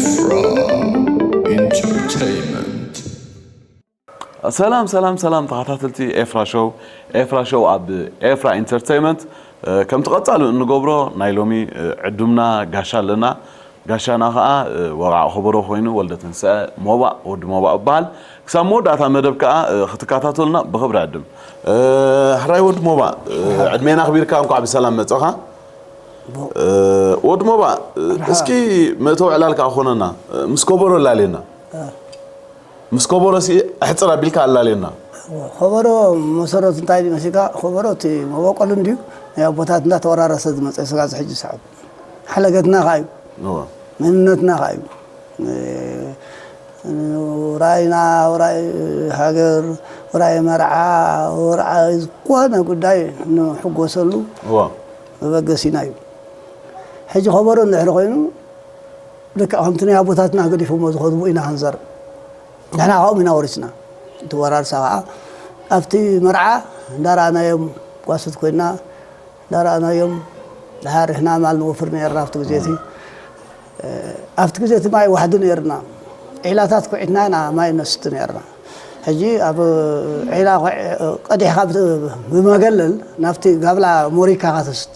ኤፍራ ኢንተርቴይመንት። ሰላም ሰላም ሰላም ተኸታተልቲ ኤፍራ ሾው። ኤፍራ ሾው ኣብ ኤፍራ ኢንተርቴይመንት። ከምቲ ቀጻሉ እንገብሮ ናይ ሎሚ ዕዱምና ጋሻ ኣለና። ጋሻና ኸኣ ወቕዓ ኸበሮ ኮይኑ ወልደ ተንስአ ሞባእ ወዲ ሞባእ እበሃል። ክሳብ መወዳእታ መደብ ከኣ ክትከታተሉና ብኽብሪ ዕድም። ሕራይ ወዲ ሞባእ፣ ዕድሜና ኣኽቢርካ እንኳዕ ብሰላም መጸኻ። ወዲ ሞባእ፣ እስኪ መእተዊ ዕላል ከኣ ኾነና፣ ምስ ከበሮ ኣላልየና። ምስ ከበሮ ሲ ኣሕጽር ኣቢልካ ኣላልየና። ከበሮ መሰረቱ እንታይ ድዩ መሲልካ? ከበሮ እቲ መበቆሉ እንድዩ ናይ ኣቦታት እንዳተወራረሰ ዝመጸ ስጋብ እዚ ሕጂ ሰዓት። ሓለገትና ከኣ እዩ። እወ። መንነትና ከኣ እዩ። እ፣ ውራይና፣ ውራይ ሃገር፣ ውራይ መርዓ፣ ውራይ ዝኾነ ጉዳይ ንሕጎሰሉ እወ። መበገሲና እዩ። ሕጂ ከበሮ እንድሕር ኮይኑ፣ ልክዕ ከምቲ ናይ ኣቦታትና ገዲፎሞ ዝኸድዎ ኢና ክንዘር። ንሕና ካብኦም ኢና ወሪስና። እቲ ወራርሳ ከዓ ኣብቲ መርዓ እንዳረኣናዮም ጓሶት ኮይና፣ እንዳረኣናዮም ድሓር ንሕና ማል ንወፍር ነርና ኣብቲ ግዜ እቲ። ኣብቲ ግዜ እቲ ማይ ዋሕዲ ነርና። ዒላታት ኩዒትና ኢና ማይ ነስቲ ነርና። ሕጂ ኣብ ዒላ ኮ-፣ ቀዲሕካ ብት-፣ ብመገለል ናብቲ ጋብላ ሞሪካ ኢኻ ተስቲ።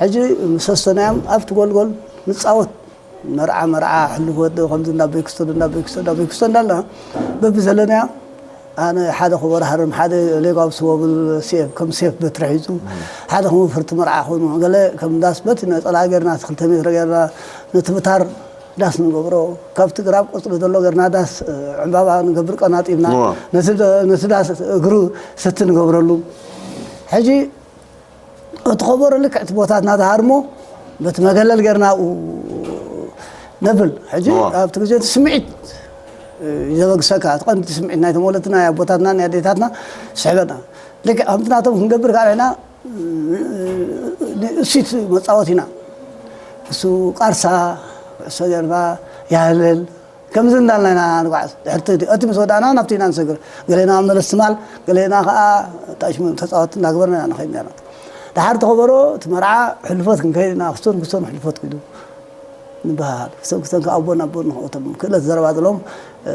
ሕጂ ምስ ሰስተናዮም ኣብቲ ጎልጎል ንጻወት። መርዓ መርዓ ሕሉፍ ወዲ ከምዚ እንዳ ቤክስቶን እንዳ ቤክስቶን እንዳ ቤክስቶን እንዳልና በብዘለናዮ ኣነ ሓደ ከበሮ ሃርም፣ ሓደ ሌጓ ኣብ ስቦ ብል ሴፍ፣ ከም ሴፍ በትሪ ሒዙ፣ ሓደ ከም ወፈርቲ መርዓ ኮይኑ፣ ገለ ከም ዳስ በቲ ነጸላ ጌርና፣ እቲ ክልተ ሜትሮ ጌርና፣ ነቲ ብታር ዳስ ንገብሮ፣ ካብቲ ግራብ ቆጽሊ ዘሎ ጌርና ዳስ፣ እ፣ ዕምባባ ንገብር ቀናጢብና፣ እዋ። ነቲ ደ-፣ ነቲ ዳስ እግሩ ስቲ ንገብረሉ። ሕጂ እቲ ከበሮ ልክዕ እቲ ቦታትና ዝሃርሞ በቲ መገለል ጌርና ኣብኡ ነብል። ሕጂ እዋ። ኣብቲ ግዜ እቲ ስምዒት እዩ ዘበግሰካ። እቲ ቀንዲ ስምዒት ናይቶም ወለድና፣ ናይ ኣቦታትና፣ ናይ ኣዴታትና ስሕበና። ልክዕ ከምቲ ናቶም ክንገብር ከኣ ንሕና ንእሲት መጻወቲና። እሱ ቃርሳ፣ ኩዕሶ ጀርባ፣ ያህለል፣ ከምዚ እንዳልና ኢና ንጓዓዝ። ድሕርቲ እቲ ምስ ወዳእና ናብቲ ኢና ንሰግር። ገሌና ኣብ መለስ ትማል፣ ገሌና ከኣ ታሽሙ ተጻወት እናገበርና ኢና ንኸይድ ነርና። ደሓር ተኸበሮ፣ እቲ መርዓ ሕልፎት ክንከይድ ኢና፣ ክስቶን ክስቶን ሕልፎት ኪዱ ንበሃል። ክስቶን ክስቶን ከኣ ኣቦን ኣቦን ንኸእቶም ክእለት ዘረባ ዘለዎም፣ እ፣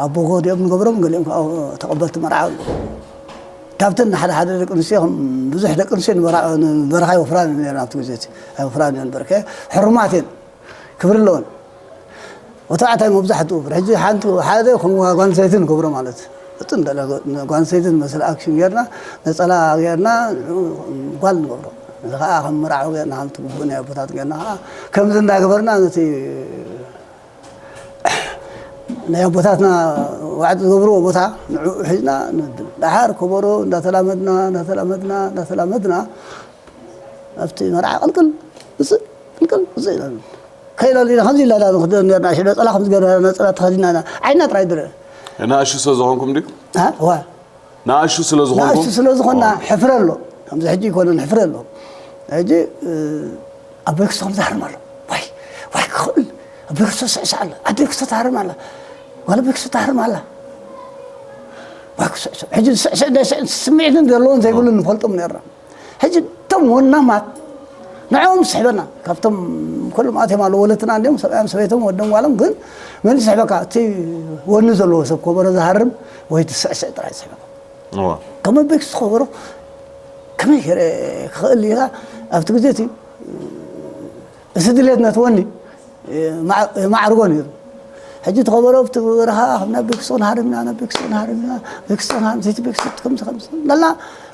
ኣቦ ጎዲኦም ንገብሮም፣ ገሊኦም ከኣ ተቐበልቲ መርዓ። ካብተን ሓደ ሓደ ደቂ ኣንስትዮ፣ ከም ብዙሕ ደቂ ኣንስትዮ ንበራ-፣ ንበረኻ ይወፍራን እየን ነይረን ኣብቲ ግዜ እቲ። ኣይወፍራን እየን በርከ፣ ሕሩማት እየን። ክብሪ ኣለወን። ወተባዕታይ መብዛሕትኡ፣ ሕጂ ሓንቲ ሓደ ከም ጓል ኣንስተይቲ ንገብሮ ማለት። እቲ እንደ ጓል ኣንስተይቲ ዝመስል ኣክሽን ጌርና፣ ነጸላ ጌርና፣ ንዑ ጓል ንገብሮ። እዚ ኸኣ ከም መርዓዊ ጌርና፣ ከምቲ ግቡእ ናይ ኣቦታት ጌርና ኸኣ፣ ከምዚ እንዳገበርና ነቲ ናይ ኣቦታትና ዋዕጥ ዝገብርዎ ቦታ ንዕኡ ሒዝና ንብል። ደሓር ከበሮ እንዳተላመድና፣ እንዳተላመድና፣ እንዳተላመድና፣ ኣብቲ መርዓ ቅልቅል፣ ውፅእ፣ ቅልቅል፣ ውፅእ ኢልና ንብል። ከይለሊና ከምዚ ኢልና ኢና ንኽደን ነርና። እሺ፣ ነፀላ ከምዚ ገርና ነፀላ ተኸዲና ኢና። ዓይንና ጥራይ ድረ። ንኣሽቱ ስለ ዝኾንኩም ድዩ? እ? እዋ። ንኣሽቱ ስለ ዝኾንኩም? ንኣሽቱ ስለ ዝኾንና ኦ። ሕፍረ ኣሎ። ከምዚ ሕጂ ይኮነን፣ ሕፍረ ኣሎ። ሕጂ፣ እ፣ ኣቦይ ክስቶ ከምዚ ሃርም ኣሎ። ዋይ፣ ዋይ ክኽእል። ኣቦይ ክስቶ ስዕስዕ ኣሎ። ኣደይ ክስቶ ትሃርም ኣላ። ጓል ኣቦይ ክስቶ ትሃርም ኣላ። ዋይ ክስዕስዕ። ሕጂ ዝስዕስዕ እንዳይስዕን ስምዒትን ዘለዎን ዘይብሉን ንፈልጦም ነርና። ሕጂ እቶም ወናማት ንዕኦም ዝስሕበና። ካብቶም ኩሎም ኣትዮም ኣለዉ ወለትና እንዲኦም፣ ሰብኣዮም ሰበይቶም ወዶም ጓሎም፣ ግን መን ዝስሕበካ? እቲ ወኒ ዘለዎ ሰብ ከበሮ ዝሃርም ወይ ዝስዕስዕ ጥራይ ዝስሕበካ። እዋ። ከመይ ቤክስ ከበሮ ከመይ ገይረ ክኽእል ኢኻ ኣብቲ ግዜ እቲ እቲ ድሌት ነቲ ወኒ የማዕ-፣ የማዕርጎ ነይሩ። ሕጂ እቲ ከበሮ ኣብቲ በረኻ ካብ ናብ ቤክስቶን ሃርምና፣ ናብ ቤክስቶን ሃርምና፣ ቤክስቶን ሃርም፣ እቲ ቤክስቶን ከምዚ፣ ከምዚ እንዳልና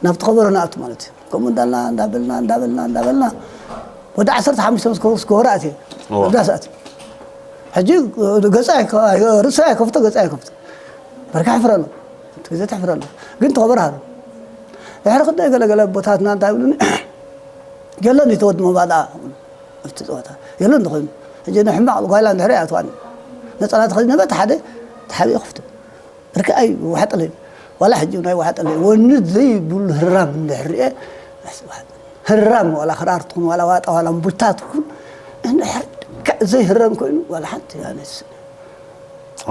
ናብቲ ከበሮ ንኣቱ ማለት እዩ። ከምኡ እንዳልና፣ እንዳበልና፣ እንዳበልና፣ እንዳበልና ወዲ ዓሰርተ ሓሙሽተ ምስ ከበርኩ ከበሮ ኣትየ። እዎ። ኣብ ዳስ ኣትየ። ሕጂ ገጸ ኣይከ-፣ ርእሰይ ኣይከፍቶ፣ ገጸ ኣይከፍቶ። በርካ ሕፍረ ኣሎ። እቲ ግዜ ተሕፍረ ኣሎ። ግን እቲ ከበሮ ሃርም። ድሕሪ ክንደይ ገለ ገለ ቦታትና እንታይ ይብሉኒ? የለን እዩ ተወዲ መባእ ደኣ። ኣብቲ ጸወታ የለን እንተኾይኑ፣ ሕጂ ንሕማቕ ጓይላ እንድሕር እያ ትዋኒ። ነጸላ ተኸዲነ በቲ ሓደ ተሓቢኡ ክፍት። ርክኣይ ይወሓጠለይ። ዋላ ሕጂ እውን ኣይወሓጠለይ። ወኒ ዘይብሉ ህራም እንድሕር ርኤ፣ ህራም ዋላ ክራር ትኹን፣ ዋላ ዋጣ፣ ዋላ እምቡልታ ትኹን፣ እንድሕር ልክዕ ዘይህረም ኮይኑ፣ ዋላ ሓንቲ ኣነስ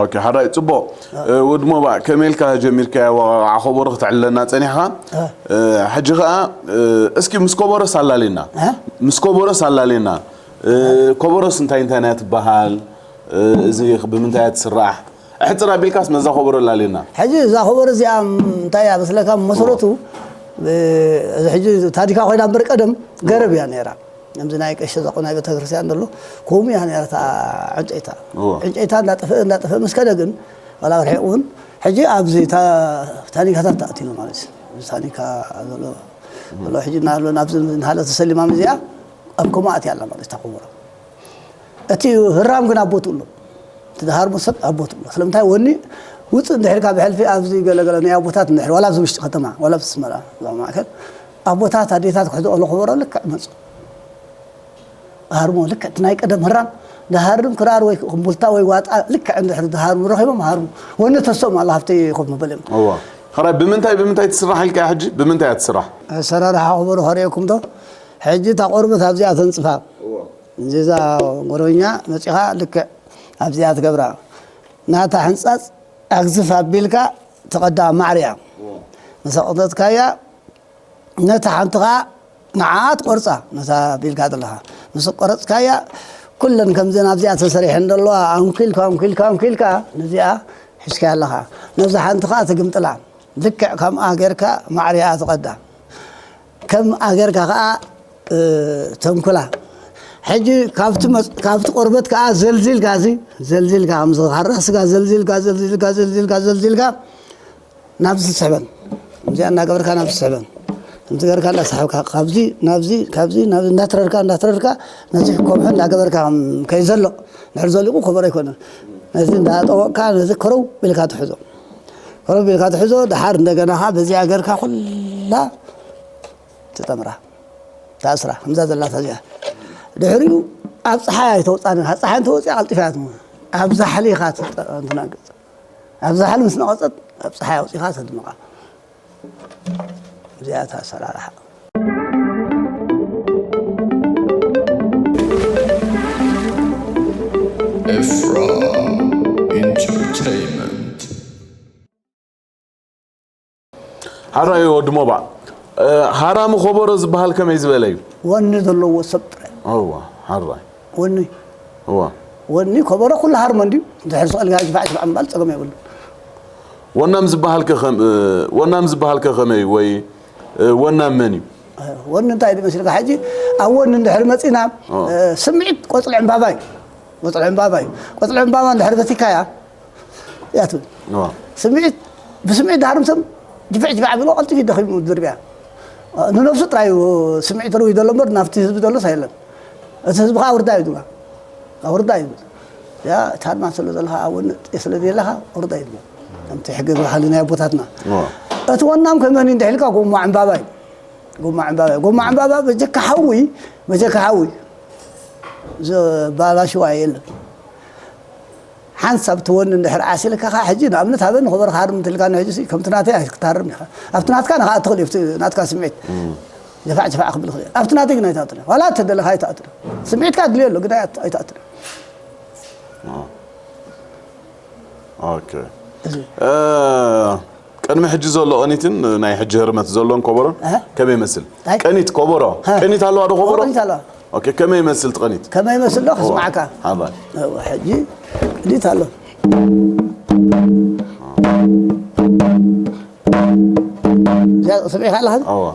ኦኬ፣ ሓራይ ጽቡቕ። እ፣ ወዲ ሞባእ፣ ከመይ ኢልካ ጀሚርካያ ወቕዓ ከበሮ ክትዕልለና ጸኒሕኻ? እ። እ፣ ሕጂ ኸኣ፣ እ፣ እስኪ ምስ ከበሮስ ኣላልየና። እ? ምስ ከበሮስ ኣላልየና። እ፣ ከበሮስ እንታይ እንታይ እያ ትበሃል? እዚ ብምንታይ እያ ትስራሕ? ኣሕፅር ኣቢልካስ መዛ ኮቦሮ ላሌና። ሕጂ እዛ ኮቦሮ እዚኣ እንታይ እያ መስለካ? መሰረቱ እዚ ሕጂ ታኒካ ኮይና እምበር ቀደም ገረብ እያ ነይራ። ከምዚ ናይ ቀሸ ዘቆ ናይ ቤተክርስትያን ዘሎ ከምኡ እያ ነይራ። ዕንጨይታ ዕንጨይታ እንዳጠፍአ እንዳጠፍአ ምስ ከደ ግን ዋላ ርሒቕ እውን ሕጂ ኣብዚ ታኒካታት ተኣትዩ ማለት እዩ። ታኒካ ዘሎ ዘሎ ሕጂ ናብዚ ናሃለ ተሰሊማ እዚኣ ኣብ ከምኡ ኣትያ ኣላ ማለት እታ ኮቦሮ። እቲ ህራም ግን ኣብ ቦትኡ ኣሎ። እቲ ዝሃርሞ ሰብ ኣብ ቦትኡ ኣሎ። ስለምንታይ ወኒ ውፅእ እንድሕር ካብ ሕልፊ ኣብዚ ገለገለ ናይ ኣቦታት እንድሕር ዋላ ኣብዚ ውሽጢ ከተማ ዋላ ኣብዚ ኣስመራ ዞባ ማእከል ኣቦታት ኣዴታት ክሕዝኦ ለኽበሮ ልክዕ መፁ ሃርሞ ልክዕ እቲ ናይ ቀደም ህራም ዝሃርም ክራር ወይ ኩምቡልታ ወይ ዋጣ ልክዕ እንድሕር ዝሃርሙ ረኺቦም ሃርሙ ወኒ ተሶም ኣሎ ሃብተይ ኮፍ መበል እዮም። እዋ ሕራይ ብምንታይ ብምንታይ ትስራሕ ኢልካ ሕጂ ብምንታይ እያ ትስራሕ? ኣሰራርሓ ከበሮ ከርእየኩም ዶ? ሕጂ እታ ቆርበት ኣብዚኣ ተንፅፋ እዚዛ ጎረኛ መፂኻ ልክዕ ኣብዚኣ ትገብራ ናታ ሕንፃፅ ኣግዝፍ ኣቢልካ ትቐዳ ማዕርያ ምስ ኣቕጠጥካያ ነታ ሓንቲ ከዓ ንዓኣ ትቆርፃ ነታ ኣቢልካ ዘለኻ ምስ ቆረፅካያ ኩለን ከምዘን ኣብዚኣ ተሰሪሐን ዘለዋ ኣንኪልካ ኣንኪልካ ኣንኪልካ ነዚኣ ሒዝካያ ኣለኻ ነዛ ሓንቲ ከዓ ትግምጥላ ልክዕ ከምኣ ጌርካ ማዕርያ ትቐዳ ከምኣ ጌርካ ከዓ ተንኩላ። ሕጂ ካብቲ ቆርበት ከዓ ዘልዚልካ እዚ ዘልዚልካ ከምዚ ካራ ስጋ ዘልዚልካ ዘልዚልካ ዘልዚልካ ዘልዚልካ ናብዚ ትስሕበን እዚኣ እናገበርካ ናብዚ ትስሕበን ከምዚ ገርካ እንዳሰሓብካ ካብዚ ናብዚ ካብዚ ናብዚ እንዳትረርካ እንዳትረርካ ነዚ ኮምሑ እንዳገበርካ ከይዘልቕ ድሕር ዘሊቑ ከበሮ ኣይኮነን። ነዚ እንዳጠወቕካ ነዚ ከረው ኢልካ ትሕዞ ከረው ኢልካ ትሕዞ ድሓር እንደገና ከዓ በዚኣ ገርካ ኩላ ትጠምራ። ታስራ ከምዛ ዘላታ እዚኣ ድሕሪኡ ኣብ ፀሓይ ኣይተውፃን ኢኻ ፀሓይ እንተወፂኣ ቀልጢፋ እያ ትመ ኣብ ዛሕሊ ኢኻ ትነቅፅ ኣብ ዛሕሊ ምስ ነቐፀት ኣብ ፀሓይ ኣውፂኻ ተድምቓ እዚኣ እታ ኣሰራርሓ ኤፍራ ኢንተርቴይመንት ሓራይ ወዲ ሞባእ ሃራሚ ኮቦሮ ዝበሃል ከመይ ዝበለ እዩ? ወኒ ዘለዎ ሰብ ጥራይ። እዋ ሓራይ። ወኒ እዋ ወኒ ኮቦሮ ኩሉ ሃርሞ እንድዩ። እንድሕር ስቕ ኢልካ ጅፋዕ ጅፋዕ ምባል ጸገም የብሉን። ወናም ዝበሃል ከ ከም ወናም ዝበሃል ከ ከመይ ወይ ወናም መን እዩ? ወኒ እንታይ ድዩ መሲልካ ሕጂ ኣብ ወኒ እንድሕር መጺና ስምዒት ቆጽሊ ዕምባባ እዩ። ቆጽሊ ዕምባባ እዩ። ቆጽሊ ዕምባባ እንድሕር በቲካያ እያ ትብል። ስምዒት ብስምዒት ድሃርም ሰብ ጅፍዕ ጅፍዕ ኣቢሉ ቀልጢፉ እዩ ደኺሙ ዝድርብያ። ንነብሱ ጥራይ እዩ ስምዒት ርውይ ዘሎ እምበር ናብቲ ህዝቢ ዘሎስ ኣየለን። እቲ ህዝቢ ከዓ ኣውርዳ እዩ ዝብላ። ኣውርዳ እዩ ዝብል። እዚኣ እታ ኣድማስ ስለ ዘለኻ ኣብ ወኒ ስለ ዘየለኻ ኣውርዳ እዩ ዝብል። ከምቲ ሕጊ ዝባህሊ ናይ ኣቦታትና። እቲ ወናም ከመን እዩ እንድሕልካ ጎማ ዕምባባ እዩ። ጎማ ዕምባባ እዩ። ጎማ ዕምባባ በጀካ ሓዊ በጀካ ሓዊ ዘባላሽዋ የለን። ሓንሳብ ትወኒ እንድሕር ዓሲልካ ከዓ ሕጂ ንኣብነት ሃበኒ ክበርካ ሃርም እንትልካኒ ሕጂ ከምቲ ናተይ ኣይክትሃርም ኢኻ ኣብቲ ናትካ ንክኣ ትኽእል እዩ ናትካ ስምዒት ጀፋዕ ጀፋዕ ክብል ይኽእል ኣብቲ ናተይ ግን ኣይትኣቱን ዋላ እተደለካ ኣይትኣቱን ስምዒትካ ኣድልዮ ኣሎ ግን ኣይትኣቱን ኦኬ ቅድሚ ሕጂ ዘሎ ቅኒትን ናይ ሕጂ ህርመት ዘሎን ኮቦሮን ከመይ ይመስል? ቅኒት ኮቦሮ ቅኒት ኣለዋ ዶ ኮቦሮ? ቅኒት ኣለዋ። ኦኬ ከመይ ይመስል እቲ ቅኒት? ከመይ ይመስል ዶ ክስማዓካ? ሓባር። ሕጂ ቅኒት ኣሎ። እዚኣ ሰሚዕካ ኣለኻ? ኣዋ።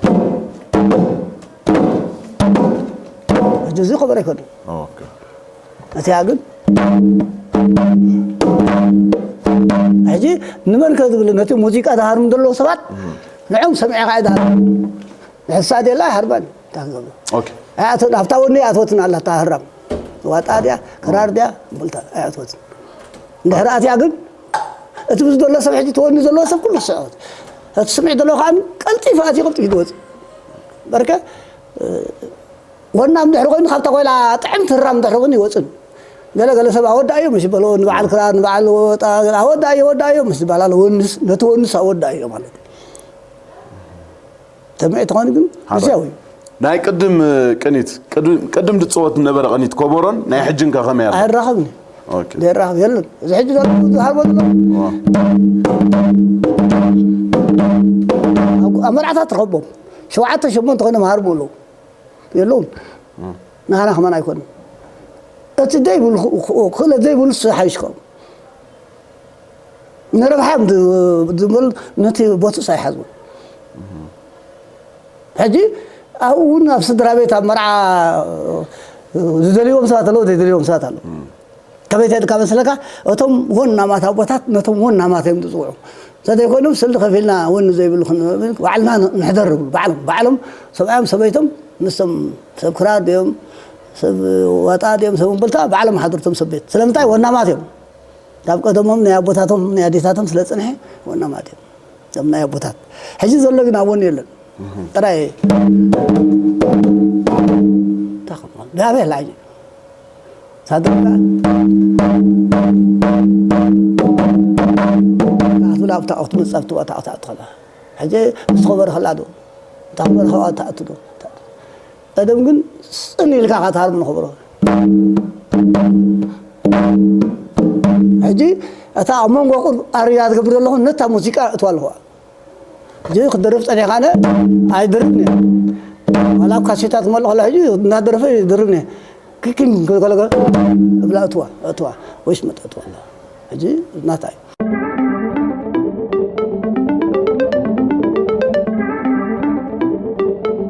ሕጂ እዚ ኮቦሮ ይኮን። ኦኬ። እቲኣ ግን ሕጂ ንመን ከ ዝብል ነቲ ሙዚቃ ዝሃርሙ ዘለዉ ሰባት ንዕኦም ሰሚዕኻ እየ ዝሃርም ንሕሳ ደላ ኣይሃርባን እንታይ ክገብሩ ኣይኣተን ኣብታ ወኒ ኣይኣትወትን ኣላ እታ ህራም ዋጣ ድያ ክራር ድያ ብልታ ኣይኣትወትን እንድሕር ኣትያ ግን እቲ ምስ ዘሎ ሰብ ሕጂ ተወኒ ዘለዎ ሰብ ኩሉ ክስዕወት እቲ ስምዒት ዘለዎ ከዓ ቀልጢፉ ኣትዩ ቀልጢፉ ዝወፅእ በርከ ወና እንድሕር ኮይኑ ካብታ ኮይላ ጥዕምቲ ህራም እንድሕር እውን ይወፅን ገለ ገለ ሰብ ኣወዳእዮ ምስ ይበሎ ንበዓል ክራር ንበዓል ወጣ ኣወዳእዮ ወዳእዮ ምስ ዝበሃል ኣሎ ወንስ ነቲ ወንስ ኣወዳእዮ ማለት እዩ ተምዒ ተኾይኑ ግን ግዝያዊ እዩ ናይ ቅድም ቅኒት ቅድም ዝፀወት ነበረ ቅኒት ኮቦሮን ናይ ሕጅን ከ ከመይ ኣላ ኣይራኸብን ኦኬ ዘይራኸብ የለን እዚ ሕጂ ዘሎ ዝሃርቦ ዘሎ ኣብ መርዓታት ትረኽቦም ሸውዓተ ሸሞንተ ኮይኖም ሃርቡ ኣለዉ የለውን ንሃና ከማን ኣይኮንን እቲ ዘይብሉ ክእለት ዘይብሉ ሓይሽኮም ንረብሓ ዝብል ነቲ ቦትስ ኣይሓዝዎ። ሕጂ ኣብኡ እውን ኣብ ስድራ ቤት ኣብ መርዓ ዝደልዎም ሰባት ኣለዉ፣ ዘይደልዎም ሰባት ኣለዉ። ከመይ ተድካ መስለካ? እቶም ወናማት ኣቦታት ነቶም ወናማት እዮም ዝፅውዑ። እንተዘይኮይኖም ስሊ ከፊልና ወኒ ዘይብሉ ክንብል ባዕልና ንሕደር ይብሉ። ባዕሎም ባዕሎም ሰብኣዮም ሰበይቶም ምስቶም ሰብ ክራር ድዮም ሰብ ዋጣ ድዮም ሰብ እምብልታ ባዕሎም ሓድርቶም ሰብ ቤት። ስለምንታይ? ወናማት እዮም። ካብ ቀደሞም ናይ ኣቦታቶም ናይ ኣዴታቶም ስለ ፅንሐ ወናማት እዮም። እዞም ናይ ኣቦታት ሕጂ ዘሎ ግን ኣብ ወኒ የለን። ጥራይ እንታይ ክብሎ? ብኣበይ ኣላ ሕጂ? ሳድርካ ኣትብላ ኣብታ ክትመጽእ ኣብቲ ቦታ ክትኣቱ ከላ። ሕጂ ምስ ተኸበረ ከላ ዶ? እታ ክበረ ከላ ትኣቱ ዶ? ቀደም ግን ጽን ኢልካ ካትሃርም ንኸብሮ። ሕጂ እታ ኣብ መንጎ ቁርብ ኣርያ ዝገብር ዘለኹ ነታ ሙዚቃ እትዋ ኣለኹ። ሕጂ ክደርፍ ጸኒኻ ኣነ ኣይድርፍን እየ። ዋላ ኣብ ካሴታት ክመልእ ከሎ ሕጂ እናደረፈ ይድርፍን እየ። ክክን ከለገ እብላ እትዋ እትዋ ወይስ መጠ እትዋ ኣላ። ሕጂ ናታይ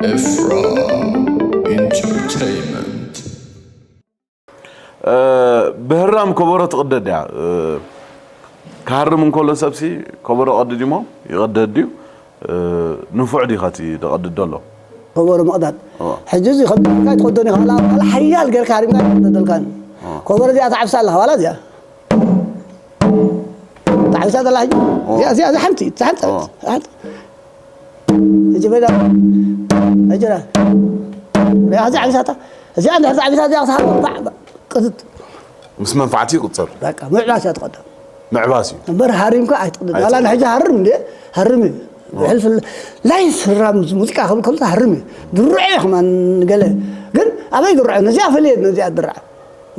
ኤፍራ ኢንተርቴይንመንት። ብህራም ከበሮ ትቕደድ እያ። ክሃርም እንከሎ ሰብሲ ከበሮ ቀድድ እሞ ይቐደድ ድዩ? ንፉዕ ዲኻ እቲ ዝቐድድ ዘሎ? ከበሮ ምቕዳድ። ሕጂ እዚ ከም ጌርካ ትኸደን ኢኻ። ዋላ ሓያል ጌርካ ሃሪምካ ኣይትቐደደልካን። ከበሮ እዚኣ ትዓብሳ ኣለኻ። ዋላ እዚኣ ትዓብሳ ዘላ ሕጂ። እዚኣ እዚኣ ሓንቲ ሓንቲ ሓንቲ ሕጂ በዳ ሕጂ ዳ ሪኣ እዚኣ ዓብሳታ እዚኣ እንድሕር ዓብሳ እዚኣ ክትሃርም ባዕ ባዕ ቅድት ምስ መንፋዕቲ ይቁጸር። በቃ ምዕባስ እያ ትቐደም። ምዕባስ እዩ። እምበር ሃሪምካ ኣይትቕደድ። ዋላ ንሕጂ ሃርም እንዴ ሃርም እዩ። ሕልፍ ላይፍ ህራም ሙዚቃ ክብል ከሎ ሃርም እዩ። ድርዑ እዩ ከማን ገለ ግን ኣበይ ድርዑ ነዚኣ ፈልየት ነዚኣ ድርዓ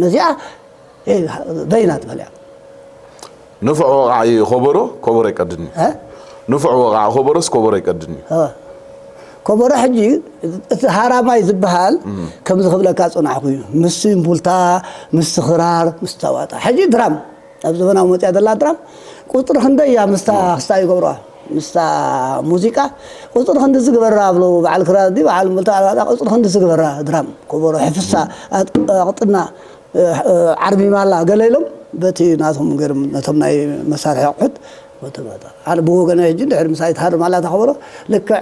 ነዚኣ በይና ትፈልያ። ንፉዕ ወቓዒ ኮበሮ ኮበሮ ይቀድኒ። ንፉዕ ወቓዒ ኮበሮስ ኮበሮ ይቀድኒ። ኮበሮ ሕጂ እቲ ሃራማይ ዝበሃል ከምዚ ክብለካ ጸናሕኩ እዩ። ምስ እምቡልታ ምስ ክራር ምስ ተዋጣ ሕጂ ድራም ኣብ ዘበናዊ መጽያ ዘላ ድራም ቁጽሪ ክንደይ እያ ምስታ ክስታ ይገብረዋ ምስታ ሙዚቃ ቁጽሪ ክንዲ ዝግበራ ብሎ በዓል ክራር ዲ በዓል እምቡልታ ቁጽሪ ክንዲ ዝግበራ ድራም ኮበሮ ሕፍሳ ኣቕጥና ዓርቢ ማላ ገለ ኢሎም በቲ ናቶም ገርም ነቶም ናይ መሳርሒ ኣቑሑት ወተባታ ኣነ ብወገነ ሕጂ ድሕሪ ምሳይ ትሃር ማላ ተኸበሮ ልክዕ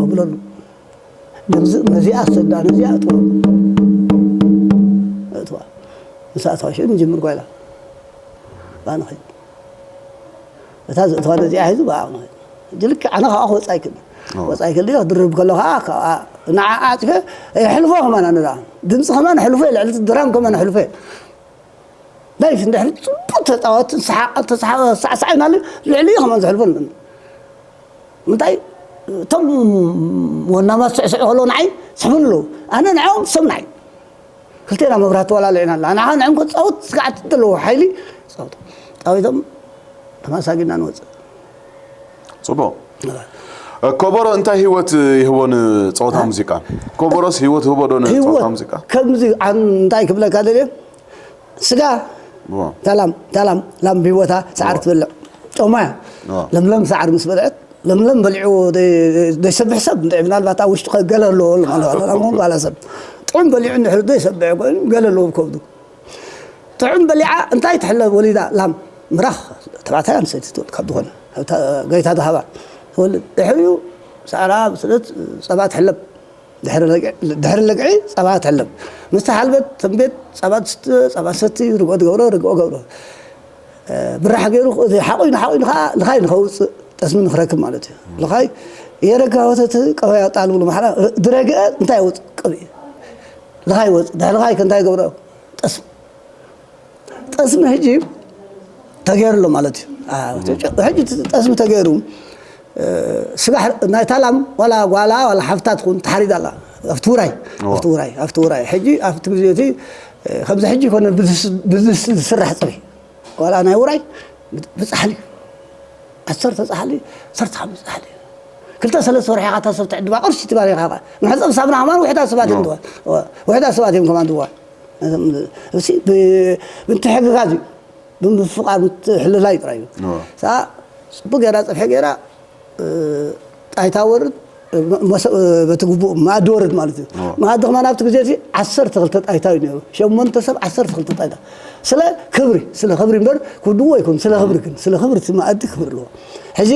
ኣብለሉ ነዚኣ ሰዳ ነዚኣ እጥዋ እጥዋ ምስ ኣተዋ ሽዑ ንጅምር ጓይላ ባንኸ እታ ዝእተዋ ነዚኣ ሒዙ ብኣቕነ ሕጂ ልክዕ ኣነ ከዓ ክወፃ ይክእል ወፃ ይክእል ድርብ ከሎ ከዓ ንዓ ኣፅፈ ሕልፎ ከማን ኣነ ድምፂ ከማን ሕልፎ ልዕሊ ድራም ከማን ሕልፎ ዳይፍ እንድሕሪ ፅቡቅ ተፃወት ሳዕሳዕ ኢናሉ ልዕሊ ከማን ዝሕልፎ እንታይ እቶም ወናማት ስዕስዕ ከሎ ንዓይ ስሕቡን ኣለዉ ኣነ ንዕኦም ሰብ ንዓይ ክልቴና መብራህቲ ዋላ ልዕና ኣላ ንዓ ንዕም ክፃወት ስጋዕቲ ዘለዎ ሓይሊ ፃወት ፃዊቶም ተማሳጊና ንወፅእ ፅቡቅ ኮበሮ እንታይ ህይወት ይህቦ ንፀወታ ሙዚቃ? ኮበሮስ ህይወት ህቦ ዶ ንፀወታ ሙዚቃ? ከምዚ እንታይ ክብለካ ደልየ ስጋ ታላም ታላም ላም ብህይወታ ሳዕሪ ትበልዕ ጮማ እያ ለምለም ሳዕሪ ምስ በልዐት ለምለም በሊዑ ዘይሰብሕ ሰብ እንደ ምናልባት ኣብ ውሽጡ ገለ ኣለዎ ማለት ላም ጓላ ሰብ ጥዑም በሊዑ እንድሕር ዘይሰብሕ ኮይኑ ገለ ኣለዎ ከብዱ ጥዑም በሊዓ እንታይ ትሕለብ ወሊዳ ላም ምራኽ ተባዕታይ ኣንሰይቲ ትወልድ ካብ ዝኾነ ገይታ ዝሃባ ትወልድ ድሕሪኡ ሳዕራ ስለት ፀባ ትሕለብ ድሕሪ ልግዒ ፀባ ትሕለብ ምስ ተሓልበት ተንቤት ፀባ ትስተ ፀባ ሰቲ ርግኦ ትገብሮ ርግኦ ገብሮ ብራሕ ገይሩ ሓቑኑ ሓቑኑ ከዓ ልኻይ ንኸውፅእ ጠስሚ ንክረክብ ማለት እዩ ልኻይ የረጋ ወተት ቀበያ ጣል ብሉ ማሕራ ድረግአ እንታይ ይወፅእ ቅብኢ ልኻይ ይወፅእ ድሕሪ ልኻይ ከእንታይ ገብሮ ጠስሚ ጠስሚ ሕጂ ተገይሩ ኣሎ ማለት እዩ ሕጂ ጠስሚ ተገይሩ ስጋ ናይ ታላም ዋላ ጓላ ዋላ ሓፍታ ትኹን ተሓሪዳ ኣላ ኣብቲ ውራይ ኣብቲ ውራይ ኣብቲ ውራይ ሕጂ ኣብቲ ግዜ እቲ ከምዚ ሕጂ ይኮነ ብዝስራሕ ፅብሒ ዋላ ናይ ውራይ ብፃሕሊ ዓሰርተ ፃሕሊ ዓሰርተ ሓሙሽተ ፃሕሊ ክልተ ሰለስተ ወርሒ ኢኻ ሰብ ትዕድባ ቅርሺ ትባል ኢኻ መሕፀብ ሳብና ከማን ውሕዳት ሰባት እዮም ድዋ ውሕዳት ሰባት እዮም ከማን ድዋ እሲ ብ- ምትሕግጋዝ እዩ። ብምፍቃር ምትሕልላይ ጥራይ እዩ። እዎ። ሰኣ ጽቡቅ ገይራ ጽብሒ ገይራ፣ እ፣ ጣይታ ወርድ፣ እ፣ መ- መሰ- እ፣ በቲ ግቡእ መኣዲ ወርድ ማለት እዩ። እዎ። መኣዲ ከማን ኣብቲ ግዜ እዚ ዓሰርተ ክልተ ጣይታ እዩ ነይሩ። ሸሞንተ ሰብ ዓሰርተ ክልተ ጣይታ። ስለ ክብሪ፣ ስለ ክብሪ እምበር ክውድዎ ኣይኮን፣ ስለ ክብሪ ግን፣ ስለ ክብሪ እቲ መኣዲ ክብሪ ኣለዎ። ሕጂ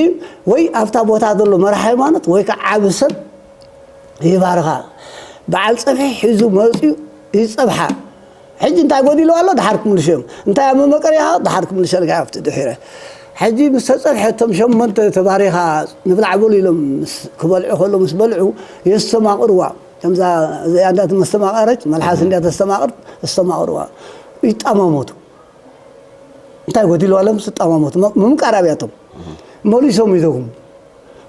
ወይ ኣብታ ቦታ ዘሎ መራሒ ሃይማኖት ወይ ከዓ ዓቢ ሰብ ይባርኻ። በዓል ጸብሒ ሒዙ መጺኡ ይጸብሓ። ሕጂ እንታይ ጎዲሉ ኣሎ? ደሓር ክምልሾ እዮም። እንታይ ኣብ መመቀሪኻ? ደሓር ክምልሸልካ ኣብቲ ድሒረ። ሕጂ ምስ ተጸብሐ እቶም ሸሞንተ ተባሪኻ ንብላዕ በሉ ኢሎም ምስ ክበልዑ ከሎ ምስ በልዑ የስተማቕርዋ። ከምዛ እዚኣ እንዳተመስተማቐረች መልሓስ እንዲያ ተስተማቕር፣ ተስተማቕርዋ። ይጠማመቱ። እንታይ ጎዲሉ ኣሎ? ምስ ጠማመቱ። መ- ምምቃር ኣብያቶም። መሊሶም ይደግሙ።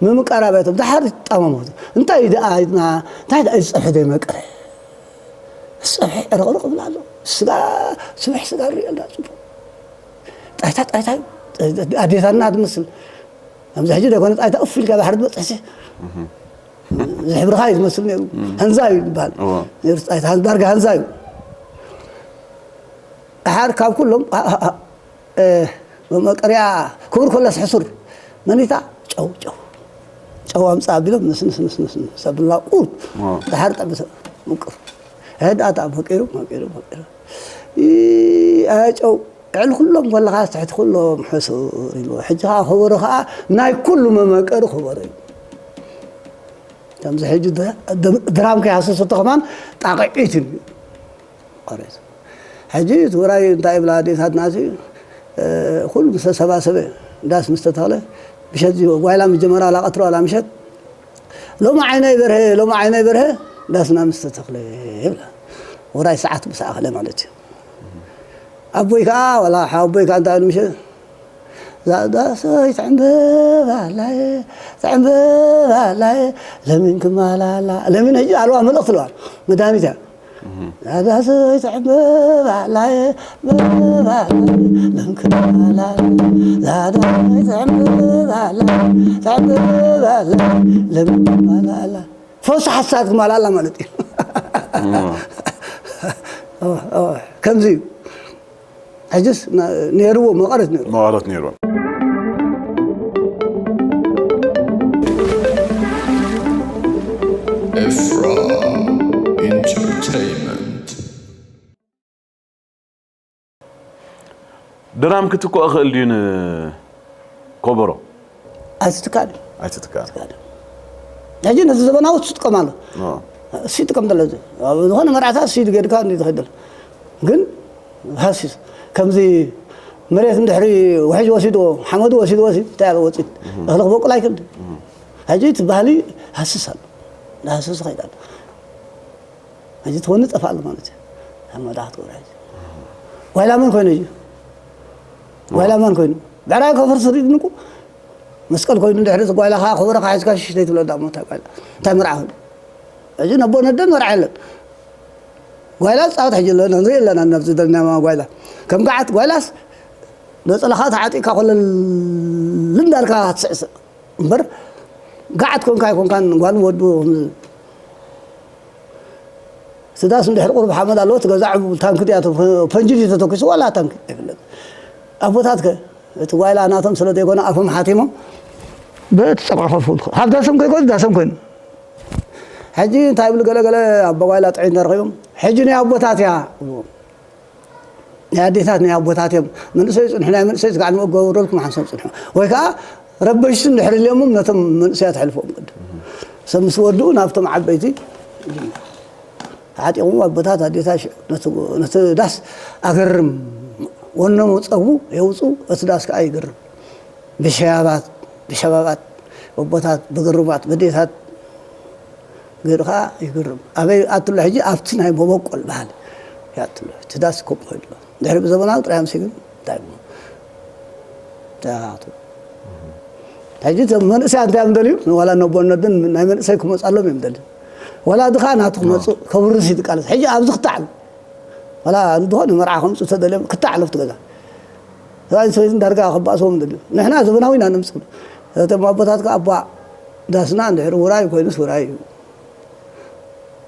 ምምቃር ኣብያቶም። ደሓር ይጠማመቱ። እንታይ ደኣ ኢልና፣ እንታይ ደኣ ዝጸብሐ ዘይመቀረ? ዝጸብሐ ዕርቕርቕ ይብል ኣሎ። ስጋ፣ ስብሕ ስጋ ንሪኦ ኣለና ጽቡቕ። ጣይታ፣ ጣይታ እዩ። ኣዴታትና ትመስል። ከምዚ ሕጂ ደይኮነ ጣይታ እፍ ኢልካ ባሕሪ ትበጽሕሲ። እዚ ሕብርኻ እዩ ዝመስል ነይሩ። ሃንዛ እዩ ዝበሃል። እዎ። ነይሩ ጣይታ፣ ሃን- ዳርጋ ሃንዛ እዩ። ደሓር ካብ ኩሎም፣ ኣ፣ ኣ፣ ኣ፣ እ፣ መመቀርያ ክቡር ኮለስ ሕሱር። መኒታ? ጨው፣ ጨው። ጨው ኣምጻ ኣቢሎም፣ ንስ፣ ንስ፣ ንስ፣ ንስ፣ ንስ፣ ኣብላ ቁርጥ። ዋው። ደሓር ጠብሰ፣ ምቁር። ሕድ ኣታ፣ መቂሩ፣ መቂሩ፣ መቂሩ። ይ-፣ ኣያ ጨው፣ ልዕሊ ኩሎም ከለኻ፣ ትሕቲ ኩሎም ሕሱር ኢልዎ። ሕጂ ኸኣ ከበሮ ኸኣ ናይ ኩሉ መመቀሪ ከበሮ እዩ። ከምዚ ሕጂ ድ-፣ ድ-፣ ድራም ከይሃሰሰቶ ከማን ጣቕዒት እዩ። ቆሬት። ሕጂ እቲ ውራይ እንታይ ይብላ ኣዴታትና፣ እዚ፣ እ፣ ኩሉ ምስ ተሰባሰበ፣ ዳስ ምስ ተተኽለ፣ ምሸት እዚ ጓይላ ምስ ጀመራ፣ ዋላ ቀትሪ ዋላ ምሸት፣ "ሎሚ ዓይነይ በርሀ፣ ሎሚ ዓይነይ በርሀ፣ ዳስና ምስ ተተኽለ" ይብላ። ውራይ ሰዓት ምስ ኣኸለ ማለት እዩ። ኣቦይ ከኣ፣ ዋላ ኣቦይ ከኣ እንታይ ኢሉ ምሸት፣ "እዛ ዳሰይ ትዕምብብ ኣላየ፣ ትዕምብብ ኣላየ፣ ለሚን ክማላላ።" ለሚን ሕጂ ኣለዋ መልእኽቲ ኣለዋ። መድሃኒት እያ። እዛ ዳሰይ ትዕምብብ ኣላየ፣ ምብብ ኣላየ፣ ለሚን ክማላላ። እዛ ዳሰይ ትዕምብብ ኣላየ፣ ትዕምብብ ኣላየ፣ ለሚን ክማላላ። ፈውሲ ሓሳድ ክማላላ ማለት እዩ። እዋ። እዋ፣ እዋ። ከምዚ እዩ። ሕጅስ ነ-፣ ነይርዎ፣ መቐረት ነይርዎ። መቐረት ነይርዎ። ኤፍራ ኢንተርቴይንመንት። ድራም ክትክኦ ይኽእል ድዩ ንኮበሮ? ኣይትትካእን። ኣይትትካእን። ሕጂ ነዚ ዘበናዊ እሱ ይጥቀም ኣሎ። ኦ። እሱ ይጥቀም ዘሎ እዚ። ኣብ ዝኾነ መርዓታት እሱ ኢዱ ጌርካ እንዲ ትኸይድ ዘሎ። ግን ሃሲስ ከምዚ መሬት እንድሕሪ ውሕጅ ወሲድዎ፣ ሓመዱ ወሲድዎ ሲ፣ እንታይ ኣሎ ወፂት? እኽሊ ክበቁል ኣይክእል። ሕጂ እቲ ባህሊ ሃስስ ኣሎ። እንዳሃሰስ ይኸይድ ኣሎ። ሕጂ ትኾኒ ጠፋ ኣሎ ማለት እዩ። ኣብ መድረኽ ትገብራ ሕጂ። ጓይላ መን ኮይኑ እዩ? ጓይላ መን ኮይኑ? ብዕራይ ከፍር ስሪድ ንቁ መስቀል ኮይኑ እንድሕሪ እቲ ጓይላ ከዓ ከበሮ ከዓ ሒዝካ ሽሽ ዘይትብሎ ዳ እሞ እንታይ ጓይላ? እንታይ መርዓ ኮይኑ? ሕጂ ነቦ ነደን መርዓ የለን። ጓይላ ዝፃወት ሕጂ ኣለና፣ ንርኢ ኣለና፣ ናብዚ ዘለና ጓይላ። ከም ገዓት ጓይላስ ነፀላኻ ተዓጢቕካ ኮለል እንዳልካ ትስዕስዕ። እምበር ገዓት ኮንካ ኣይኮንካን ጓል ወዱ። እቲ ዳስ እንድሕር ቁሩብ ሓመድ ኣለዎ፣ እቲ ገዛ ዕቡብ ታንኪ ድያ፣ ፈንጂ ድዩ ተተኪሱ ዋላ ታንኪ ኣይፍለጥ። ኣቦታትከ እቲ ጓይላ ናቶም ስለ ዘይኮነ ኣፎም ሓቲሞም በቲ ጸቕዒ ኮፍ ክብሉ። ካብ ዳሶም ከይኮኑ ዳሶም ኮይኑ። ሕጂ እንታይ ይብሉ ገለ ገለ ኣቦ ጓይላ ጥዒት እንተረኺቦም፣ "ሕጂ ናይ ኣቦታት እያ" ይብልዎም። ናይ ኣዴታት ናይ ኣቦታት እዮም። መንእሰይ ጽንሑ፣ ናይ መንእሰይ ስጋዕ ንመገብረልኩም ሓንሳብ ጽንሑ። ወይ ከኣ ረበሽቲ እንድሕር ኢሎሞም ነቶም መንእሰያት ኣሕልፎም ቅድም። ሰብ ምስ ወድኡ ናብቶም ዓበይቲ ተዓጢቑ ኣቦታት ኣዴታት ሽዑ ነቲ፣ ነቲ ዳስ ኣገርም ወኖም ጸጉ የውጽኡ፣ እቲ ዳስ ከኣ ይግርም። ብሸያባት፣ ብሸባባት፣ በቦታት፣ ብግሩማት፣ በዴታት ገይሩ ኸዓ ይግርም። ኣበይ ኣትሎ ሕጂ? ኣብቲ ናይ መበቆል ባህሊ ይኣትሎ። እቲ ዳስ ከምኡ ኮይኑ ኣሎ። ድሕሪ ብዘመናዊ ጥራይ ኣምሲግን እንታይ እሞ? እንታይ ኣቱ? ሕጂ እቶም መንእሰያት እንታይ እዮም ደልዩ? ዋላ ነቦን ነድን ናይ መንእሰይ ክመጻሎም እዮም ደልዩ። ዋላ ድኻ ናቱ ክመጹ፣ ዋው። ከውርስ ይትቃለስ። ሕጂ ኣብዚ ክታዕ ኣሎ። ዋላ ዝኾነ መርዓ ከምፁ ተደልዮም ክታዕ ኣለፍቲ ገዛ። ሰብኣይን ሰበይትን ዳርጋ ክባእስዎም ይደልዩ። ንሕና ዘመናዊ ኢና ነምፅእ። እቶም ኣቦታት ከዓ፣ "እባ ዳስና እንድሕር ውራይ ኮይኑስ ውራይ እዩ።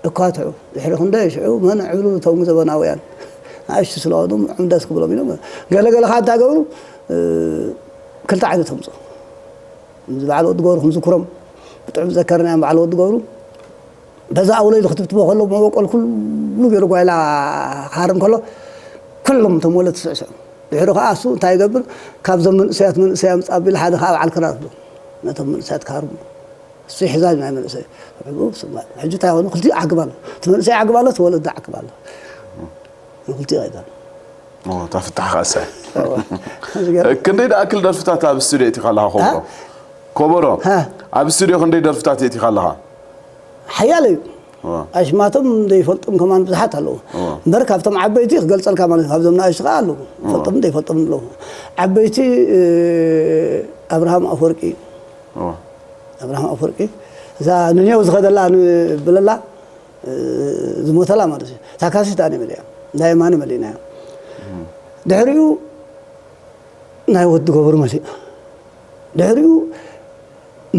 እኳትዑ ድሕሪ ክንደይ ሽዑ መን ዕብሉ እቶም ዘበናውያን ንኣሽቱ ስለሆኑ ዕምደስ ክብሎም ኢሎም ገለገለ ከዓ እንታይ ገብሩ ክልተ ዓይነት ተምፁ በዓል ወዲ ገብሩ ክንዝክሮም ብጥዑም ዘከርናዮም በዓል ወዲ ገብሩ በዛ ኣውለይ ክትብትቦ ከሎ መበቆል ኩሉ ገይሩ ጓይላ ክሃርም ከሎ ኩሎም ተሞለት ስዕስዑ ድሕሪ ከዓ እሱ እንታይ ይገብር ካብዞም መንእሰያት መንእሰያ ምፃ ቢል ሓደ ከዓ በዓል ክራር ነቶም መንእሰያት ክሃርሙ እሱ ይሕዛን ናይ መንእሰይ ሕጂ እንታይ ኾኑ ክልቲኡ ዓግብ ኣሎ እቲ መንእሰይ ዓግብ ኣሎ እቲ ወለዲ ዓግብ ኣሎ ክልቲኡ ኣይዛን እታ ፍታሕ ከኣሰ ክንደይ ደኣክል ደርፍታት ኣብ ስቱዲዮ እቲ ካለኻ ኮብሮ ኮበሮ ኣብ ስቱዲዮ ክንደይ ደርፍታት እቲ ካለኻ ሓያለ እዩ ኣሽማቶም ዘይፈልጦም ከማን ብዙሓት ኣለዉ እምበር ካብቶም ዓበይቲ ክገልፀልካ ማለት ካብዞም ንኣሽቱ ከዓ ኣለዉ ፈልጦም ዘይፈልጦም ኣለዉ ዓበይቲ ኣብርሃም ኣፈወርቂ ኣብርሃም ኣፈወርቂ እዛ ንኔው ዝኸደላ ብለላ ዝሞተላ ማለት እዩ እታ ካሴት ኣነ መሊኣ ናይ የማነ መሊእናዮ ድሕሪኡ ናይ ወዲ ገብሩ መሊእ ድሕሪኡ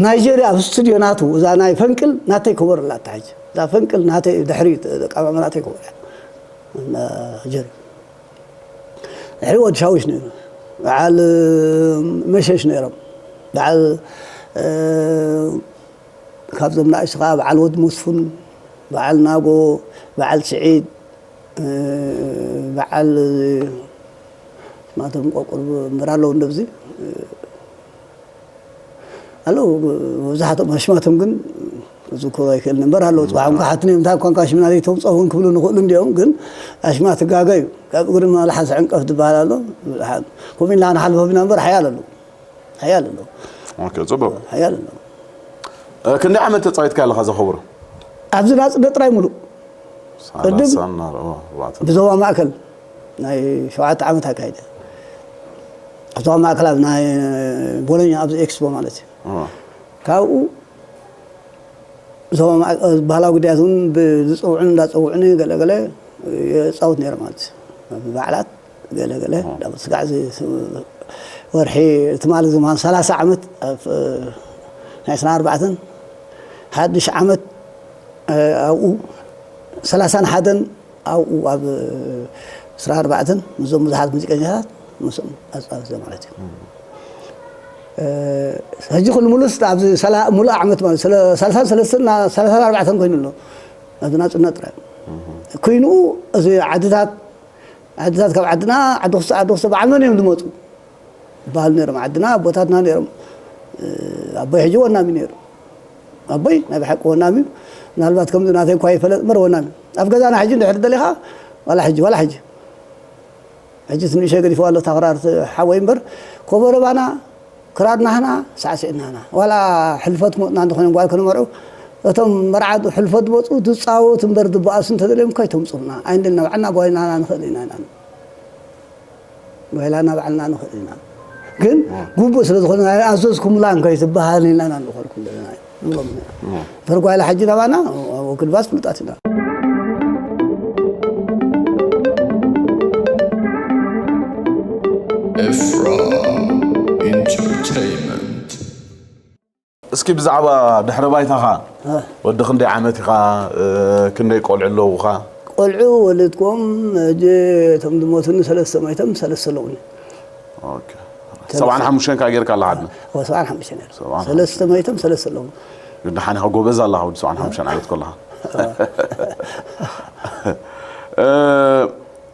ናይጀርያ ኣብ ስቱድዮ ናቱ እዛ ናይ ፈንቅል ናተይ ከበር ኣላ ኣታ ሕጂ እዛ ፈንቅል ናተይ ድሕሪ ኣቀማምጣ ናተይ ከበር እያ ናይጀርያ ድሕሪ ወዲ ሻዊሽ ነይሩ በዓል መሸሽ ነይሮም በዓል ካብዞም ንኣሽቱ ከዓ በዓል ወዲ መስፉን በዓል ናጎ በዓል ስዒድ በዓል ናቶም ቆቁር እምበር ኣለዉ እንደብዚ ኣለዉ መብዛሕትኦም ኣሽማቶም ግን ክዝክሮ ኣይክእልን እምበር ኣለዉ ፅባሕ እንኳ ሓትነ ምታ እኳ ሽምና ዘይተምፀኹን ክብሉ ንኽእሉ እንዲኦም ግን ኣሽማ ትጋገ እዩ ካብ እግሪ መላሓስ ዕንቀፍ ትበሃል ኣሎ ከምኡ ኢልና ክንሓልፎ ኢና እምበር ሓያል ኣለዉ ሓያል ኣለዉ ፅቡቅ ሓያል ኣለዉ ክንደይ ዓመት ተፃዊትካ ኣለካ ዘኸብሮ ኣብዚ ናፅነት ጥራይ ሙሉእ ቅድም ብዞባ ማእከል ናይ ሸውዓተ ዓመት ኣካይደ ኣብ ዞባ ማእከል ኣብ ናይ ቦሎኛ ኣብዚ ኤክስፖ ማለት እዩ ካብኡ ዞባ ባህላዊ ጉዳያት እውን ብዝፀውዑን እንዳፀውዑኒ ገለገለ የፃውት ነይረ ማለት እዩ በዓላት ገለገለ ስጋዕ ወርሒ ትማሊ ዝማን ሰላሳ ዓመት ናይ ስራ ኣርባዕተን ሓድሽ ዓመት ኣብኡ ሰላሳን ሓደን ኣብኡ ኣብ ስራ ኣርባዕተን ምስዞም ብዙሓት ሙዚቀኛታት ምስኦም ኣፃወተ ማለት እዩ ሕጂ ኩሉ ሙሉስ ኣብዚ ሙሉእ ዓመት ማለት ሰላሳን ሰለስተን ሰላሳን ኣርባዕተን ኮይኑ ኣሎ ኣብዚ ናፅነት ጥራይ ኮይኑ እዚ ዓድታት ዓድታት ካብ ዓድና ዓዲ ክስተ ዓዲ ክስተ በዓል መን እዮም ዝመፁ ይበሃሉ ነይሮም ዓድና ኣቦታትና ነይሮም ኣቦይ ሕጂ ወናሚ ነይሩ ኣቦይ ናይ ብሓቂ ወናሚ እዩ ምናልባት ከምዚ ናተይ እኳ ይፈለጥ እምበር ወናሚ ኣብ ገዛና ሕጂ እንድሕር ደሊኻ ዋላ ሕጂ ዋላ ሕጂ ሕጂ ትንእሸ ገዲፈዋ ኣሎ ታኽራር ሓወይ እምበር ኮበረባና ክራር ናህና ሳዕስዕ ናህና ዋላ ሕልፈት ክመፅና እንተኾይኖም ጓል ከነመርዑ እቶም መርዓት ሕልፈት ዝመፁ ዝፃወቱ እምበር ዝበኣሱ እንተደልዮም ከይተምፁና ኣይንደልና ባዕልና ጓይናና ንኽእል ኢና ኢና ጓይላና ባዕልና ንኽእል ኢና ግን ግቡእ ስለ ዝኾነ ኣዘዝኩምላ እንከይትበሃል ኢልና ኢና ንኾልኩም ዘለና ንብሎም ኢና እምበር ጓይላ ሕጂ ናባና ወክልባስ ፍሉጣት ኢና Efra Entertainment. እስኪ ብዛዕባ ድሕረ ባይታኻ ወዲ ክንደይ ዓመት ኢኻ ክንደይ ቆልዑ ኣለውኻ ቆልዑ ወለድኩም እቶም ዝሞቱኒ ሰለስተ መይቶም ሰለስተ ኣለውኒ ሰብዓን ሓሙሽተን ከዓ ጌርካ ኣለኻ ዓድና ሰብዓን ሓሙሽተን ሰለስተ መይቶም ሰለስተ ኣለውኒ ግን ደሓን ኢኻ ጎበዝ ኣለኻ ወዲ ሰብዓን ሓሙሽተን ዓመት ከለኻ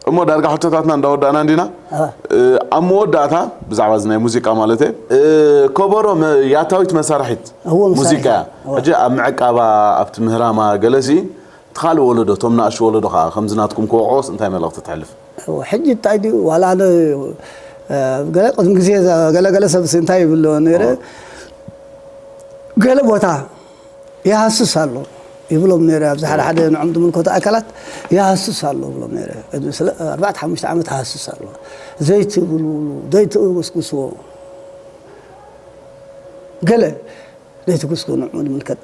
እሞ ዳርጋ ሕቶታትና እንዳወዳእና እንዲና ኣብ መወዳእታ ብዛዕባ እዚ ናይ ሙዚቃ ማለት ከበሮ ያታዊት መሳርሒት ሙዚቃ ሕጂ ኣብ ምዕቃባ ኣብቲ ምህራማ ገለሲ እቲ ካልእ ወለዶ እቶም ናእሹ ወለዶ ከዓ ከምዚ ናትኩም ክወቅዖስ እንታይ መልእኽቲ ተሕልፍ ሕጂ እንታይ ድዩ ዋላ ኣነ ገለ ቅድሚ ግዜ ገለገለ ሰብሲ እንታይ ይብሎ ነይረ ገለ ቦታ ይሃስስ ኣሎ ይብሎም ነይረ ኣብዚ ሓደ ሓደ ንዕም ዝምልከቱ ኣካላት ይሃስስ ኣሎ ብሎም ነይረ ቅድሚ ስለ ኣርባዕተ ሓሙሽተ ዓመት ሃስስ ኣሎ ዘይትብልሉ ዘይትእውስውስዎ ገለ ዘይትጉስጉ ንዕኡ ዝምልከት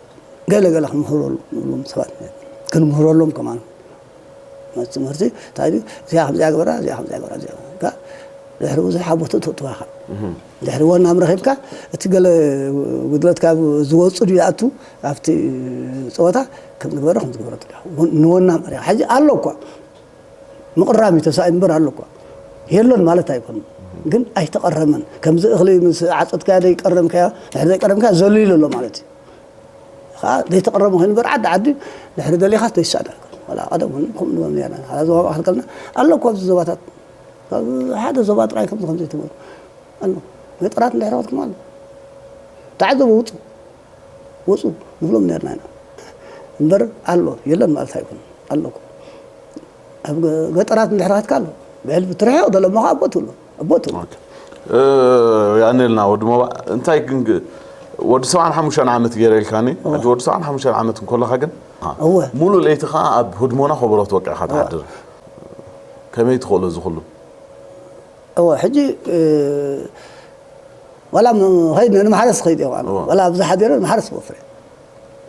ገለ ገለ ክንምህረሉ ንብሎም ሰባት ነይሩ። ክንምህረሎም ከማን ነቲ ትምህርቲ እንታይ ድዩ እዚኣ ከምዚኣ ግበራ እዚኣ ከምዚኣ ግበራ እዚኣ ግበራ። ድሕሪ ብዙሕ ሓቦት ተእትዋ ኢኻ። ድሕሪ ወናም ረኺብካ፣ እቲ ገለ ጉድለት ካብ ዝወፁ ድዩ ይኣቱ ኣብቲ ፀወታ፣ ከም ዝግበረ ከም ዝግበረ ትዳ ንወናም ሪኻ። ሕጂ ኣሎ እኳ ምቕራም እዩ ተሳኢ እምበር ኣሎ እኳ። የሎን ማለት ኣይኮን፣ ግን ኣይተቐረመን። ከምዚ እኽሊ ምስ ዓፀጥካዮ ዘይቀረምካዮ፣ ድሕሪ ዘይቀረምካዮ ዘሎ ኢሉ ኣሎ ማለት እዩ። ከዓ ዘይተቐረመ ኮይኑ እምበር ዓዲ ዓዲ ድሕሪ ደሊኻስ ዘይሳእን ኣይኮን። ዋላ ቀደም እውን ከምኡ ንብሎም ነርና። ሓላ ዞባ ማእከል ከልና ኣሎ እኮ ኣብዚ ዞባታት፣ ካብ ሓደ ዞባ ጥራይ ከምዚ ከምዚ ትብሉ ኣሎ። ገጠራት እንድሕር ከድኩም ኣሎ። ተዓዘቡ፣ ውፁ፣ ውፁ ንብሎም ነርና ኢና። እምበር ኣሎ፣ የለን ማለት ኣይኮን። ኣሎ እኮ። ኣብ ገ-፣ ገጠራት እንድሕር ከድካ ኣሎ። ብሕልፊ ትርሕቕ ዘሎ እሞ ከዓ ኣቦ ትብሎ። ኣቦ ትብሎ። ኦኬ። እ፣ ያኔልና ወዲ ሞባ፣ እንታይ ግን ግ-፣ ወዲ ሰብዓን ሓሙሽተን ዓመት ገይረ ኢልካኒ። እወ። ሕጂ ወዲ ሰብዓን ሓሙሽተን ዓመት እንከለኻ ግን፣ እወ። ሙሉእ ለይቲ ከዓ ኣብ ህድሞና ከበሮ ተወቂዕካ እወ። ትሓድር። ከመይ ትኽእሎ እዚ ኩሉ? እወ፣ ሕጂ፣ እ፣ ዋላ ም-፣ ኸይድ ንማሕረስ ኸይድ እየ፣ ዋላ፣ እወ። ዋላ ኣብዚ ሓዲረ ንማሕረስ ወፍረ።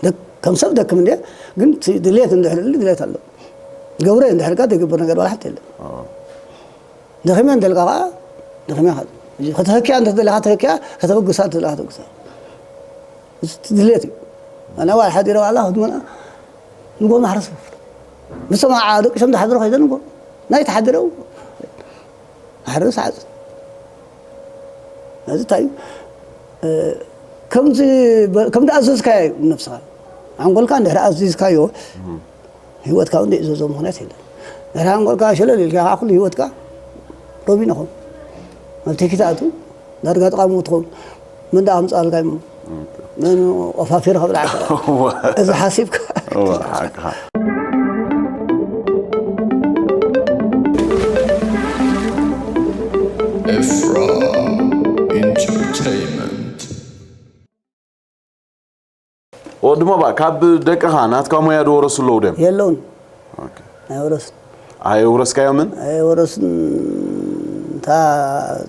ደክ-፣ ከም ሰብ ደክም እንድየ፣ ግን እቲ ድሌት እንድሕር ድሌት ኣሎ። ገብረ እንድሕር ከኣ ዘይግበር ነገር ዋላ ሓንቲ የለን። እወ። ደኺመ እንተልካ ከኣ ደኺመ ኢኻ። ሕጂ ከተህክያ እንተ ደሊኻ ተህክያ፣ ከተበግሳ እንተ ደሊኻ ተበግሳ። እዚ ድሌት እዩ። ኣነ ዋላ ሓዲረ ዋላ ክትመና ንጎ ማሕረስ ወፍረ። ምስ ሰማዓ ደቂሶም ዝሓድሩ ከይደ ንጎ ናይ ተሓድረ ማሕረስ ዓጽ። እዚ እንታይ እዩ? እ፣ ከምዚ በ-፣ ከም ዝኣዘዝካዮ እዩ ነብስኻ። ሓንጎልካ እንድሕር ኣዚዝካዮ፣ ህይወትካ እውን ዘይእዘዞ ምኽንያት የለን። ድሕሪ ሓንጎልካ ሸለል ኢልካ ከዓ ኩሉ ህይወትካ ሮቢን ኢኹም። ኣብ ቴኪ ትኣቱ፣ ዳርጋ ጥቓ ምውት ትኸውን። መን ደኣ ኣምፅኣልካ እሞ? መን ቆፋፊሩ ከብልዓካ? እወ። እዚ ሓሲብካ? እወ፣ ሓቅኻ። ኤፍራ ኢንተርቴይንመንት። ወዲ ሞባ፣ ካብ ደቅኻ ናትካ ሞያ ዝወረሱ ኣለዉ ድዮም? የለውን። ኦኬ። ኣይወረስን። ኣይወረስካዮምን? ኣይወረስን። እታ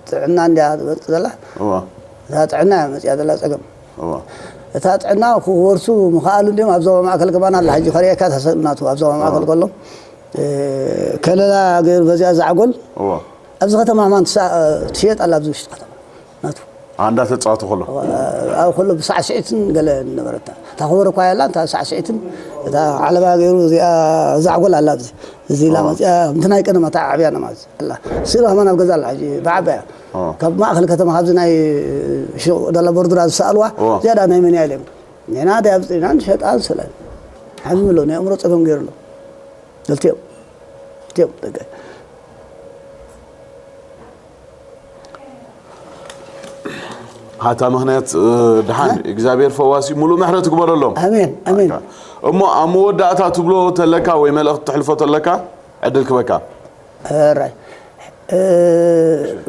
ጥዕና እንድያ ትመጽእ ዘላ። እዋ። እታ ጥዕና እያ መጽያ ዘላ ጸገም። እዋ። እታ ጥዕና ክወርሱ ምኽኣሉ እንድዮም ኣብ ዞባ ማእከል ከማን ኣላ። ሕጂ ከርእየካ እታ ስእሊ ናቱ ኣብ ዞባ ማእከል እዋ። ከሎ፣ እ፣ ከለላ ገይሩ በዚኣ ዛዕጎል። እዋ። ኣብዚ ከተማ ከማን ትሳ-፣ ትሽየጥ ኣላ ኣብዚ ውሽጢ ከተማ ናቱ። ኣንዳ ተጻወቱ ከሎ? ኣብ ከሎ ብሳዕስዒትን ገለ ነበረታ። እታ ከበሮ እኳ ያላ፣ እታ ሳዕስዒትን፣ እታ ዓለባ ገይሩ እዚኣ ዛዕጎል ኣላ ኣብዚ። እዚ ኢላ ኣዎ። መጺኣ፣ ምቲ ናይ ቀደማ እታ ዓብያ ና ማለት ኣላ። ስእሊ ከማን ኣብ ገዛ ኣላ፣ ሕጂ ብዓባያ። ኣዎ። ካብ ማእከል ከተማ፣ ካብዚ ናይ ሽቕ ደላ ቦርዱራ ዝሰኣልዋ፣ ኣዎ። ዝያዳ ናይ መን እያ ኢሎም። ኔና ደይ ኣብ ጽና ንሸጣ ንስለን። ሓሚሙ ኣሎ፣ ናይ ኣእምሮ ጸገም ገይሩ ኣሎ። ክልቲኦም። ክልቲኦም ደገ። ሃታ ምኽንያት፣ እ፣ ድሓን እ? እግዚኣብሔር ፈዋሲ ሙሉእ ምሕረት ይግበረሎም። ኣሜን፣ ኣሜን። እሞ ኣብ መወዳእታ ትብሎ ተለካ ወይ መልእኽቲ ትሕልፎ ተለካ ዕድል ክበካ። ሕራይ። እ፣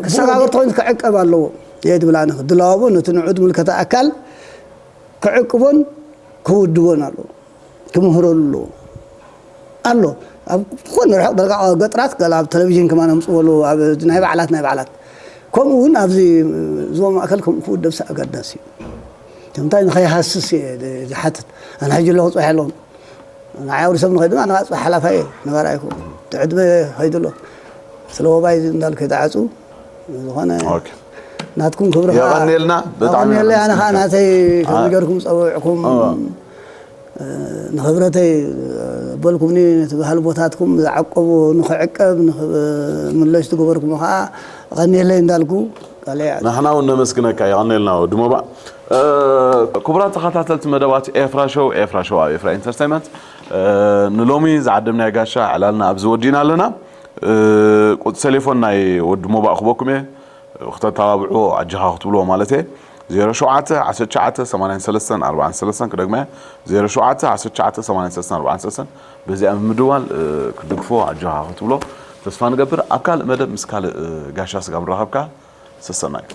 ክሰጋገር ተኾይኑ ክዕቀብ ኣለዎ። የድብላኒ ክድላወቦ ነቲ ንዑ ዝምልከተ ኣካል ክዕቅቦን ክውድቦን ኣለዎ። ክምህረሉ ኣለዎ። ኣሎ። ኣብ ዝኾነ ርሑቕ ደርጋ ገጥራት ገለ ኣብ ቴሌቪዥን ከማን ኣምጽዎ ኣለዉ። ኣብ ናይ በዓላት፣ ናይ በዓላት። ከምኡ እውን ኣብዚ ዞባ ማእከል ከምኡ ክውደብ ኣገዳሲ እዩ። ከምታይ ንኸይሃስስ እየ ዝ-፣ ዝሓትት። ኣነ ሕጂ ኣለኹ ጽባሕ የለኹን። ንዓይ ኣውሪሶም ንኸይዱ ኣነ ጽባሕ ሓላፋይ እየ። ነባር ኣይኮንኩን። እቲ ዕድመ ኸይዱ ኣሎ። ስለ ወባይ እዚ እንዳልኩ ይትዓጹ። ዝኾነ ኦኬ። ናትኩም ክብሪ ኸዓ የቐንየልና፣ ብጣዕሚ የቐንየለይ። ኣነ ኸዓ የቐንየልና። ናተይ ከም አ-፣ ገርኩም ጸውዕኩም፣ አ-፣ እ፣ ንኽብረተይ በልኩምኒ፣ ነቲ ባህሊ ቦታትኩም ዝዓቀቡ ንኽዕቀብ፣ ንኽምለሽ ዝገበርኩሞ ኸዓ የቐንየለይ እንዳልኩ ቃለይ ኣዕጽ። ንሕና እውን ነመስግነካ፣ የቐንየልና ወዲ ሞባእ። እ፣ ክቡራት ተኸታተልቲ መደባት ኤፍራ ሾው፣ ኤፍራ ሾው ኣብ ኤፍራ ኢንተርቴይንመንት፣ እ፣ ንሎሚ ዝዓደምናዮ ጋሻ ዕላልና ኣብዚ ወዲእና ኣለና። እ፣ ቁጽሪ ቴሌፎን ናይ ወዲ ሞባእ ክበኩም እየ። ክተተባብዕዎ ኣጆኻ ክትብልዎ ማለት እየ። ዜሮ ሸውዓተ ዓሰርተ ትሽዓተ ሰማንያን ሰለስተን ኣርባዓን ሰለስተን ክደግመያ፣ ዜሮ ሸውዓተ ዓሰርተ ትሽዓተ ሰማንያን ሰለስተን ኣርባዓን ሰለስተን በዚኣ ብምድዋል፣ እ፣ ክትድግፍዎ ኣጆኻ ክትብሎ ተስፋ ንገብር። ኣብ ካልእ መደብ ምስ ካልእ፣ እ፣ ጋሻ ስጋብ ንራኸብ ከኣ ሰሰናዩ።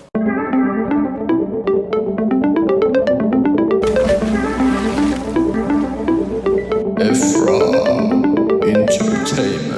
ኤፍራ ኢንተርቴይንመንት።